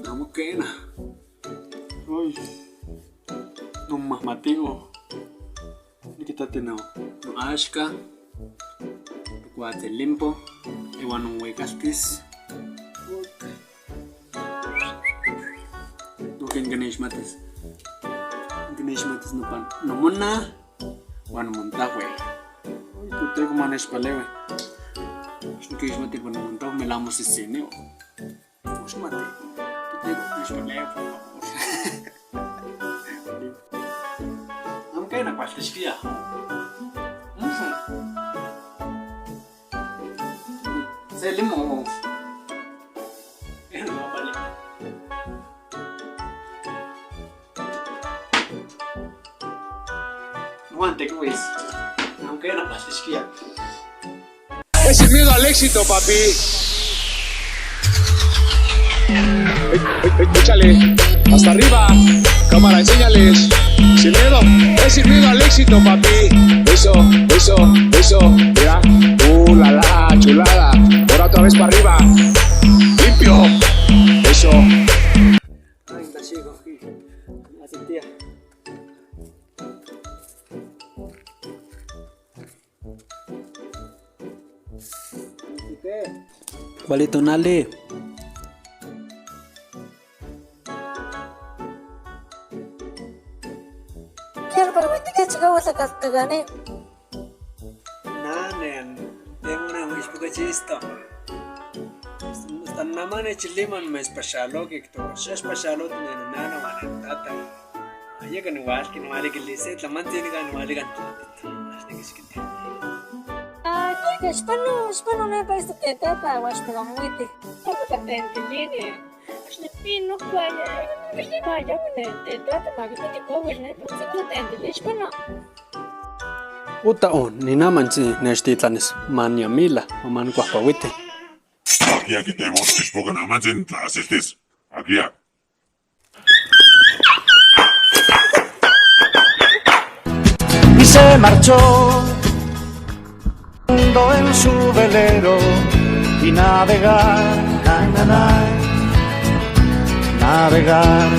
Amo quena. Uy. Nomahmatigo. Niquitati no axca. Tocuatzilimpo. Iuan nonhuicaltis. Noquen quinixmatis. Quinixmatis nopan nomona uan nomontahui. Uy, Toteco ma nechpaleui. Xniquixmati ipan nomontahui melahuac mosisiniua. Xmati. Toteco nechpaleui, por favor. Amo quena cualtixquia. Se limón. No vale. Juan te cuis. Aunque no cualtixquia. Es sin miedo al éxito, papi. Échale, hasta arriba. Cámara, enséñales. Sin miedo, es sin miedo al éxito, papi. Eso, eso, eso. Mira. La, la, chulada. Ahora otra vez para arriba. Limpio. Eso. Ay, está chico. Así, tía. Kuali tonali. Nanen, tengo una ichpocachisto. Nama nechiliman mezpaxaloki kihtowa xechpaxaloti nen nonana uan notata. Ayaka niualqui nihualiquili se tlamantli nikan nihualica nitlatito. Ax niquixquiti. Ay, oiga, xpano, xpano nepa isto tetata uan xmomamuiti. Amo tlatentilini. Xnipino kuaya, tetata maquimiti couitl nepa tlatentili, xpano. Uta on, ninamantzi nechtitlanis maniamila o manicuahcuauiti. Akia kitemos ichpoca namantzin tlasiltis. Akia. Y se marchó en su velero y navegar, na, na, na, navegar.